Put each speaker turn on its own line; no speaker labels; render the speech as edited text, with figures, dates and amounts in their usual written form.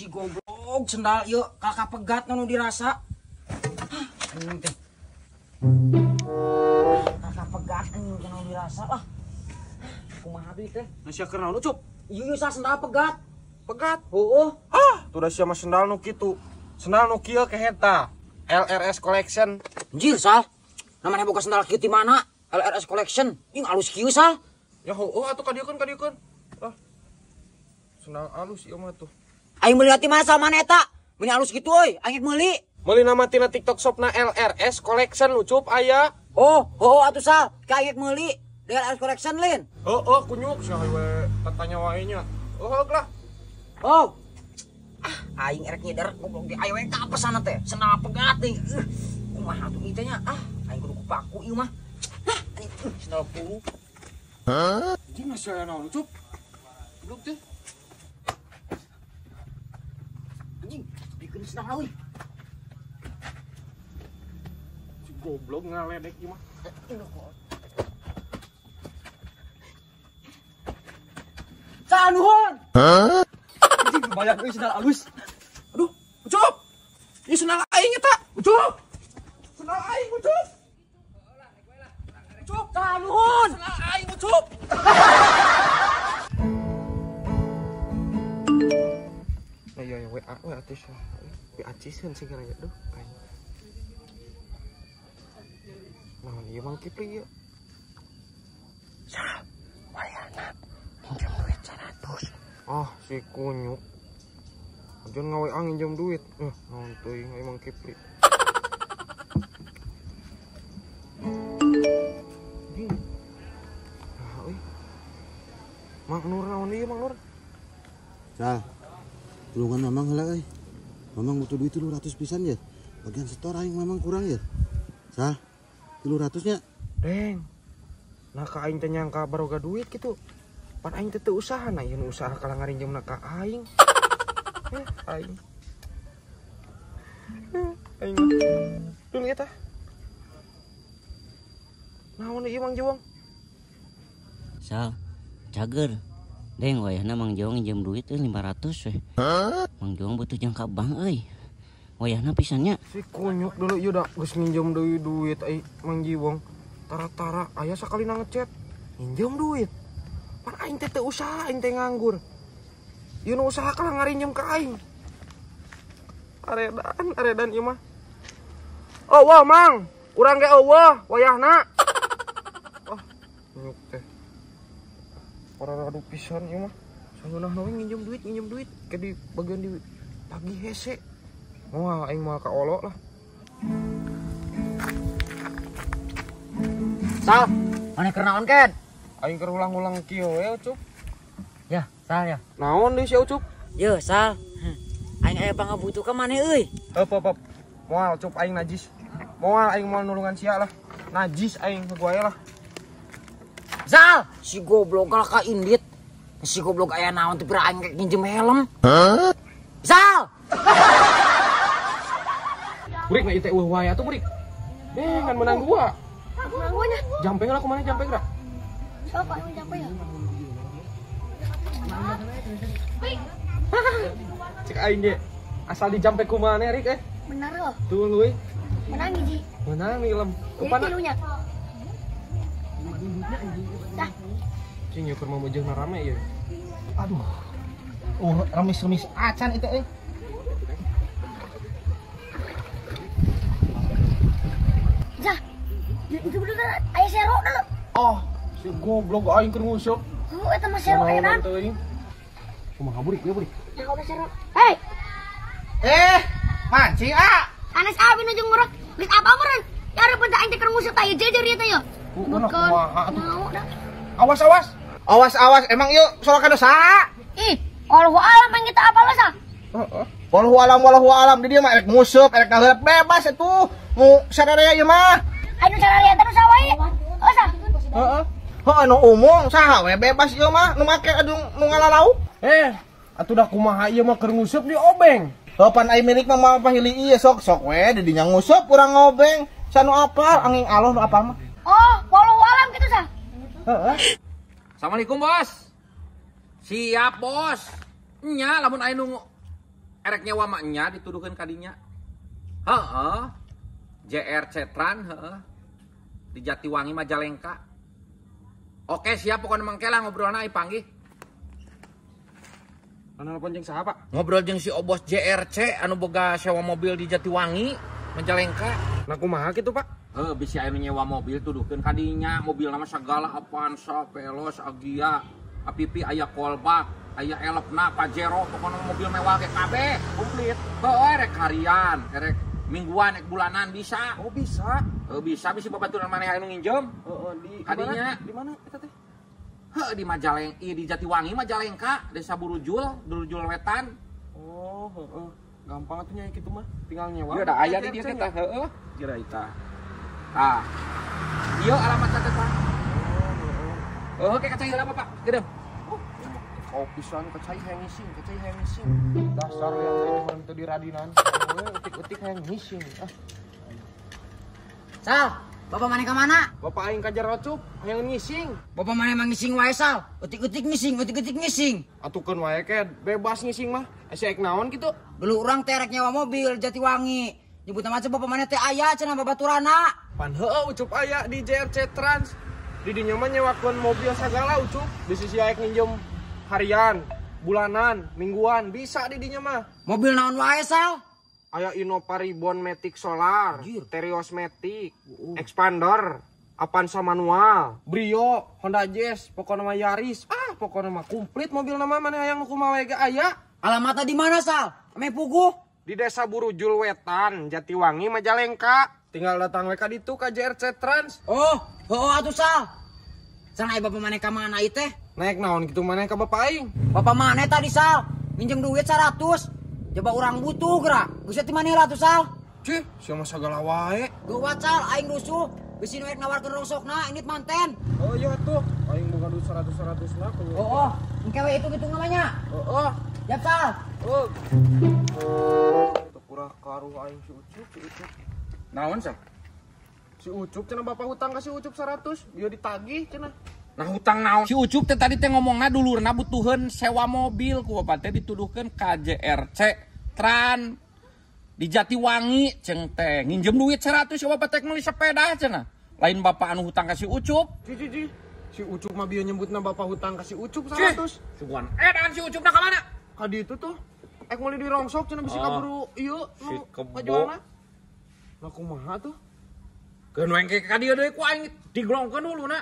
Si goblok sendal ieu kakak pegat nu dirasa. Anjing teh. Kakak pegat anjing nu dirasa lah. Kumaha deui teh?
Nah sia keur naon Ucup?
Ieu sia sendal pegat.
Pegat?
Heueuh.
Ah, tuh da sia mah sendal nu kitu. Sendal nu kieu keheta. LRS Collection.
Anjir Sal. Namanya boga sendal kieu ti mana? LRS Collection. Ing alus kieu Sal.
Ya heueuh atuh kadieukeun. Ah. Sendal alus ieu mah tuh.
Aing meuli ti mana Sal mana eta? Meuni alus kitu euy, aing meuli.
Meuli nama tina TikTok shopna LRS Collection Ucup aya.
Oh, heueuh atuh Sal, ka aing meuli di LRS Collection lin.
Heueuh kunyuk sia we tatanya wae nya. Heueuh lah.
Oh. Ah, aing erek nyider goblok ge ayo we ka pesanan teh. Sendal pegat deui. Kumaha atuh ieu teh nya? Ah, aing kudu kupaku ieu mah. Hah, anjing sendal puluh.
Hah? Anjing masih aya naon Ucup? Goblok teh.
Anjing, bikin sendal euy.
Si goblok ngaledek ieu mah.
Sal nuhun.
Hah?
Anjing banyak euy sendal alus.
Aduh, Ucup. Ieu sendal aing eta. Ucup. Sendal aing Ucup. Ucup,
Sal nuhun.
Sendal aing Ucup. Ayo ayo WA WA atuh sia. WA ciseun sih gara duh aing. Naon ieu Mang Kipli ieu?
Sal, wayahna minjem duit 100.
Ah, si kunyuk. Ajan ngawe nginjem duit. Naon teuing ai Mang Kipli. Ding. Ah, euy. Mang Nur naon ieu Mang Nur?
Sal. Tulungan mamang heula euy. Mamang butuh duit 300 pisan ya. Bagian setor aing mamang kurang ya. Sal, 300 nya.
Deng. Nah ka aing teh nyangka baroga duit gitu. Pan aing teh teu usaha na ieu usaha kalah ngarinjemna ka aing. Aing. Aing. Dul eta. Naon ieu Mang Jewong?
Sal, cager. Deng wayahna Mang Jewong nginjem duit euy 500 we. Mang Jewong butuh jangka bank euy. Wayahna pisannya.
Si kunyuk dulu ieu da geus nginjem deui duit ai Mang Jewong. Tara-tara aya sakalina ngechat nginjem duit. Pan aing teh teu usaha, aing teh nganggur. Ieu nu usaha kalah ngarinjem ka aing. Aredan, aredan ieu mah. Oh, wah Mang, urang ge eueuh wayahna. Oh, kunyuk teh. Pararadu pisan ieu mah. Sangeunahna we nginjem duit ke di bagian di pagi hese. Moal aing moal ka olo lah.
Sal, maneh keur naon ken?
Aing keur ulang-ulang kieu we Ucup.
Ya, Sal ya.
Naon deui sia Ucup?
Ye, Sal. Aing aya pangabutuh ka maneh euy.
Heup heup. Moal Cup aing najis. Moal aing moal nulungan sia lah. Najis aing heug wae lah.
Sal, si goblok kalah ka indit. Si goblok aya naon teh pira aing rek nginjem helm.
Hah?
Sal.
Burik na ieu teh eueuh wae atuh burik. Ngan menang dua.
Menang dua nya.
Jampe lah kumaha jampe geura?
Sok aing jampe ya.
Cek aing ge. Asal dijampe kumaha rik eh.
Benar loh.
Tuluy.
Menang hiji.
Menang nih lem.
Kupana? Tilunya. Dah.
Cing ieu keur mamujeuhna rame ieu.
Aduh. Oh, remis-remis acan itu euy.
Jah. Itu bener aya sero dulu.
Oh, si goblok aing keur nguseup.
Heuh eta mah sero edan.
Kumaha burik ieu burik?
Nah, udah sero. Hei.
Mancing ah.
Sanes abi nu jeung ngurek. Geus apa meureun? Ya reupeun teh aing teh keur nguseup teh jejer ieu teh yeuh.
Kumaha atuh?
Mau dah.
Awas awas.
Awas awas emang ieu sorokan dosa.
Ih, wallahu alam aing kita apa sa?
Heeh.
Wallahu alam di dieu mah erek nguseup, erek ngaheureup bebas atuh. Nu sararea ieu mah.
Anu sararea teh nu saha wae? Oh sa.
Heeh.
Heuh anu umum saha we bebas ieu mah nu make anu nu ngalalauk.
Atuh dah kumaha ieu mah keur nguseup di obeng.
Heuh pan ai milik mah moal pahili ieu sok sok we di dinya nguseup urang ngobeng. Sanu apal angin aloh nu apal mah.
Oh, wallahu alam kitu sa.
Heeh.
Assalamualaikum, Bos. Siap, Bos. Nya lamun aya nu Erek nyewa mah nya dituduhkeun ka dinya. Heeh. JRC Tran heeh. Di Jatiwangi Majalengka. Oke, siap pokoknya mangke lah ngobrolna ai panggih.
Anu nelpon jeung saha, Pak?
Ngobrol jeung si Obos JRC anu boga sewa mobil di Jatiwangi Majalengka.
Nah kumaha kitu, Pak?
Heuh, bisi aya nu nyewa mobil tuduhkeun ka dinya, mobilna mah sagala Avanza, Veloz, Agya, APP aya kolbak, aya elefna, Pajero, pokokna mobil mewah ge kabeh, komplit. Heuh, rek harian, rek mingguan, rek bulanan bisa.
Oh, bisa.
Heuh, bisa bisi babaturan maneh aya nu nginjem.
Heeh, di
kadinya.
Di mana eta teh?
Heuh, di Majalengka, di Jatiwangi Majalengka, Desa Burujul, Burujul Wetan.
Oh, heeh. Gampang atuh nya kitu mah, tinggal nyewa.
Ieu da aya di dieu teh, heeh. Kira eta. Tah. Ieu alamat teh tah. Oh, heeh, kayak kacai heula Bapak. Gedeung.
Oh, pisan kacai hayang ngising, kacai hayang ngising. Dasar yang ini mah teu diradinan. Utik-utik hayang ngising. Ah.
Sal, bapak maneh ka mana?
Bapak aing ka jero Cup, hayang ngising.
Bapak maneh emang ngising wae Sal. Utik-utik ngising, utik-utik ngising.
Atukeun wae ke bebas ngising mah. Asa ek naon kitu?
Dulu urang teh rek nyewa mobil Jatiwangi. Nyebut nama bapak maneh teh aya cenah babaturana.
Pan heueuh Ucup aya di JRC Trans. Di dinya mah nyewakeun mobil sagala Ucup. Di sisi aek nginjem harian, bulanan, mingguan bisa di dinya mah.
Mobil naon wae Sal?
Aya Innova Reborn Matic Solar, Terios Matic, Expander, Avanza manual, Brio, Honda Jazz, pokokna mah Yaris. Ah, pokokna mah komplit mobil nama maneh hayang nu kumaha wae ge aya.
Alamatna di mana Sal? Ame puguh.
Di Desa Burujul Wetan, Jatiwangi, Majalengka. Tinggal datang we ka ditu ka JRC Trans.
Oh, heueuh atuh Sal. Sal aya bapak maneh ka mana ieu teh?
Naik naon kitu maneh ka bapak aing?
Bapak maneh tadi Sal, minjem duit 100. Coba urang butuh geura. Geus ti maneh atuh Sal.
Cih, sia mah sagala wae.
Geuwat Sal, aing rusuh. Bisi nu rek nawarkeun rongsokna, ini manten.
Oh iya tuh, aing boga duit 100-100 na.
Oh, engke we hitung-hitung namanya.
Heeh.
Siap Sal.
Oh. Teu kurah karuh aing si Ucup, si Ucup.
Naon Sal?
Si Ucup cenah bapak hutang ka si Ucup 100, dia ditagih cenah.
Nah hutang naon? Si Ucup teh tadi teh ngomongna dulurna butuheun sewa mobil ku bapak teh dituduhkeun ka JRC Tran di Jatiwangi ceng teh nginjem duit 100 ka bapak teh meuli sepeda cenah. Lain bapak anu hutang ka si Ucup.
Ci ci ci. Si Ucup mah bieu nyebutna bapak hutang ka si Ucup 100.
Suguhan edan si Ucupna ka mana?
Ka ditu tuh. Ek meuli di rongsok cenah bisi kaburu ieu nu ngajualna. Lah kumaha tuh?
Keun we engke ka dieu deui ku aing diglongkeun huluna.